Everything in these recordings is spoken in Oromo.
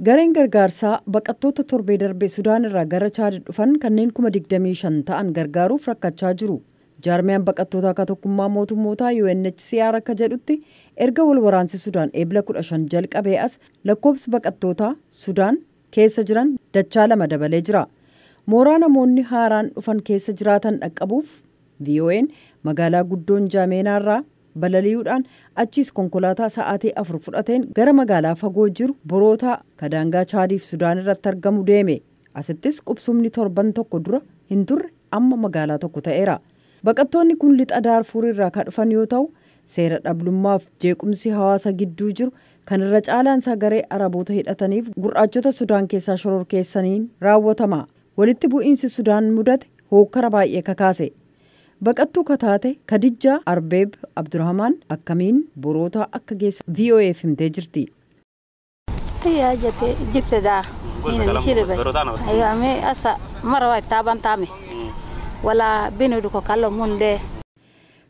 Gareen gargaarsaa baqattoota torbee darbe Sudaan irraa gara Chaad dhufan kanneen 25,000 ta'an gargaaruuf rakkachaa jiru. Jaarmiyaan baqattoota akka tokkummaa mootummootaa UNHCR akka jedhutti, erga wal waraansi Sudaan Eebila 15 jalqabee as lakkoofsi baqattootaa Sudaan keessa jiran dachaa lama dabalee jira. Mooraa namoonni haaraan dhufan keessa jiraatan dhaqqabuuf VOA'n magaalaa guddoo Njaameenaarraa balali'uudhaan, achiis konkolaataa sa'aatii 4 fudhateen gara magaalaa fagoo jiru Borootaa ka daangaa Chaadiif Sudaan irratti argamu deeme. Asittis qubsumni torban tokko dura hin turre amma magaalaa tokko ta'eera. Baqattoonni kun Lixa Daarfuur irraa kan dhufan yoo ta'u, seera dhablummaaf jeequmsi hawaasa gidduu jiru kan irra caalaan isaa garee Araboota hidhataniif gurraachota Sudaan keessaa shororkeessaniin raawwatama. Walitti bu'iinsi Sudaan mudate hookkara baay'ee kakaase. Baqattuu kataate Kadijjaa Arbeeb Abdurahmaan akkamiin Borootaa akka geesse VOAf himtee jirti. هي جبت ده هنا نشيل بس ايوه مي أسا مرة واحد تابان تامي ولا بينو دكو كالو من ده.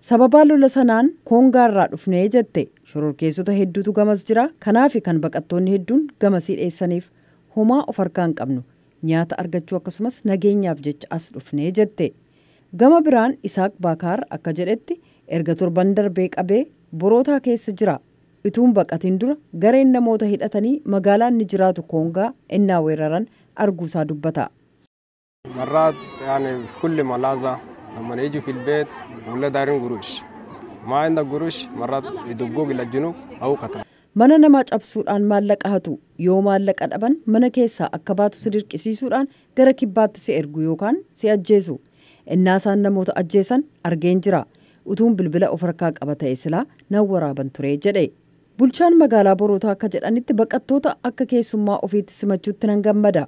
Sababaa lola sanaan Koongaarraa dhufnee jette. Shororkeessota hedduutu gamas jira. Kanaafi kan baqattoonni hedduun gamasii dheessaniif. Homaa of harkaa hin qabnu. Nyaata argachuu akkasumas nageenyaaf jecha as dhufnee jette. Gama biraan Isaaq Baakaar akka jedhetti, erga torban darbee qabee Borootaa keessa jira. Ituun baqatiin dura gareen namoota hidhatanii magaalaa inni jiraatu Koongaa innaa weeraran arguusaa dubbata. مرات يعني في كل ملاذة لما يجوا في البيت ولا دايرين قروش، ما عندك قروش، مرات يدقوك إلى الجنوب أو قتل. Mana namaa cabsuudhaan maallaqa hatu. Yoo maallaqa dhaban mana keessaa akka baatu si dirqisiisuudhaan gara kibbaatti si ergu yookaan si ajjeesu. Innaa isaan namoota ajjeesan argeen jira. Utuun bilbila of harkaa qaba ta'e silaa nan waraaban ture jedhe. Bulchaan magaalaa Borootaa akka jedhanitti, baqattoota akka keessummaa ofiitti simachuutti nan gammada.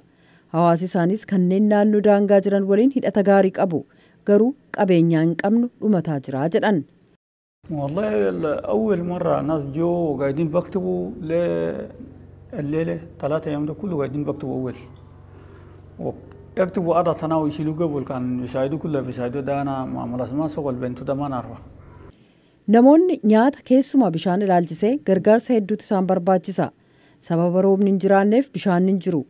Hawaasi isaanis kanneen naannoo daangaa jiran waliin hidhata gaarii qabu. Garuu qabeenyaa hin qabnu, dhumataa jira jedhan. والله أول مرة ناس جو وقاعدين بكتبوا الليلة 3 أيام ده كله قاعدين بكتبوا أول ويكتبوا أرض تناوي يشيلوا قبل كان يساعدوا كله بيساعدوا ده أنا مع ملازمة شغل بنتو ده ما نعرفه. Namoonni nyaata, keessumaa bishaan ilaalchisee gargaarsa hedduutu isaan barbaachisa. Sababa roobni hin jiraanneef bishaan hin jiru.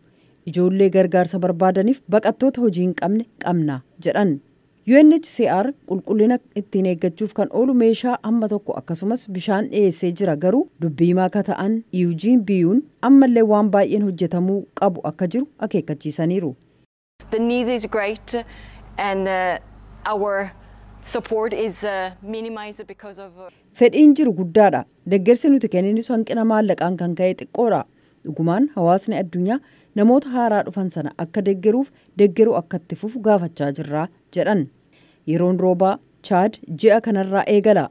Ijoollee gargaarsa barbaadaniif baqattoota hojii hin qabne qabna jedhan. UNHCR qulqullina ittiin eeggachuuf kan oolu meeshaa hamma tokko akkasumas bishaan dhiyeessee jira, garuu dubbii himaa akka ta'an Eugene Biyuun ammallee waan baay'een hojjetamuu qabu akka jiru akeekkachiisaniiru. The need is great and our support is minimized because of Fedhiin jiru guddaadha. Deeggarsi nuti kenninis hanqina maallaqaan kan ka'e xiqqoodha. Dhugumaan hawaasni addunyaa namoota haaraa dhufan sana akka deeggaruuf deeggaruu akka itti fufu gaafachaa jirra jedhan. Yeroon roobaa Chaad ji'a kanarraa eegala.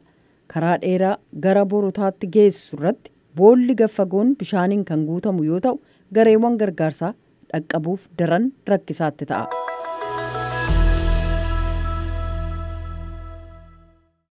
Karaa dheeraa gara Borotaatti geessu irratti boolli gaffagoon bishaaniin kan guutamu yoo ta'u, gareewwan gargaarsaa dhaqqabuuf daran rakkisaatti ta'a.